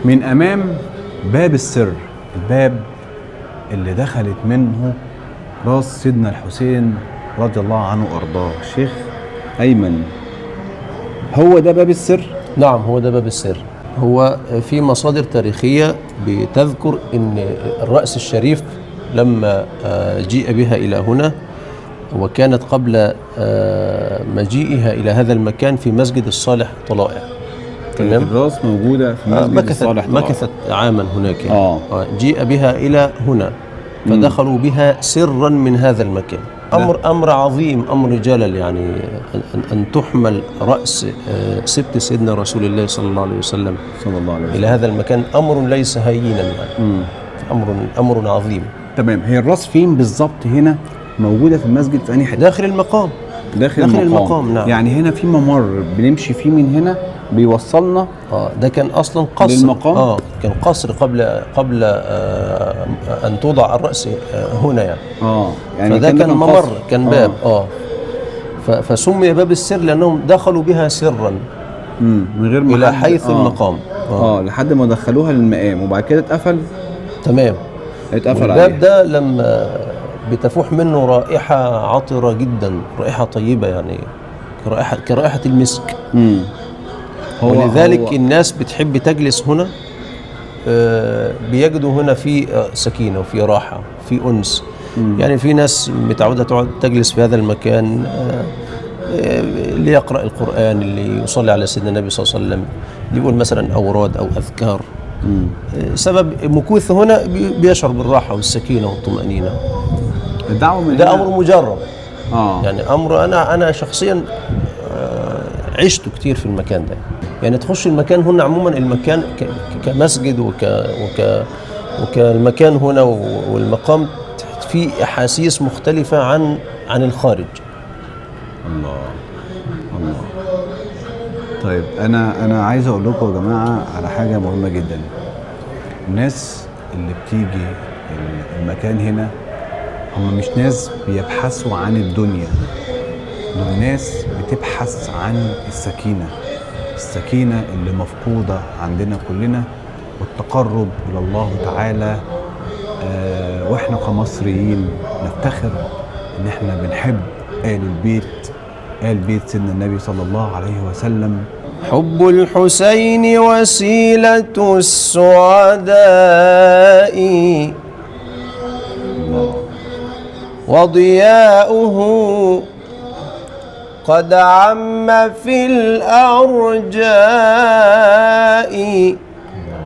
من امام باب السر، الباب اللي دخلت منه راس سيدنا الحسين رضي الله عنه وارضاه. شيخ ايمن، هو ده باب السر؟ نعم، هو ده باب السر. هو في مصادر تاريخية بتذكر ان الرأس الشريف لما جيء بها إلى هنا، وكانت قبل مجيئها إلى هذا المكان في مسجد الصالح طلائع. تمام. الراس موجودة في مسجد مكثت الصالح طلائع. مكثت عاما هناك يعني. جيء بها إلى هنا فدخلوا بها سرا من هذا المكان. أمر عظيم، أمر جلل، يعني أن تحمل رأس سبط سيدنا رسول الله صلى الله عليه وسلم صلى الله عليه وسلم إلى هذا المكان، أمر ليس هينا يعني. أمر عظيم. تمام. هي الراس فين بالظبط هنا موجودة في المسجد، في أي حتة؟ داخل المقام. داخل المقام. نعم. يعني هنا في ممر بنمشي فيه من هنا بيوصلنا. ده كان اصلا قصر للمقام. كان قصر قبل ان توضع الراس هنا يعني. يعني فده كان ممر، قصر. كان باب. فسمي باب السر لانهم دخلوا بها سرا من غير ما الى حيث المقام. لحد ما دخلوها للمقام وبعد كده اتقفل. تمام، اتقفل. الباب ده لما بتفوح منه رائحة عطرة جدا، رائحة طيبة يعني، كرائحة المسك. ولذلك الناس بتحب تجلس هنا، بيجدوا هنا في سكينة وفي راحة، في أنس. يعني في ناس متعودة تقعد تجلس في هذا المكان، اللي يقرأ القرآن، اللي يصلي على سيدنا النبي صلى الله عليه وسلم، اللي يقول مثلا أوراد أو أذكار. سبب مكوث هنا بيشعر بالراحة والسكينة والطمأنينة. الدعوة من ده أمر مجرب. يعني أمر أنا شخصيا عشته كتير في المكان ده. يعني تخش المكان هنا عموما، المكان كمسجد وكالمكان هنا والمقام فيه أحاسيس مختلفة عن الخارج. الله الله. طيب أنا عايز أقول لكم يا جماعة على حاجة مهمة جدا. الناس اللي بتيجي المكان هنا هم مش ناس بيبحثوا عن الدنيا، دول ناس بتبحث عن السكينة، السكينة اللي مفقودة عندنا كلنا، والتقرب إلى الله تعالى. وإحنا كمصريين نفتخر إن إحنا بنحب آل البيت، آل بيت سيدنا النبي صلى الله عليه وسلم. حب الحسين وسيلة السعداء، وضياؤه قد عم في الأرجاء.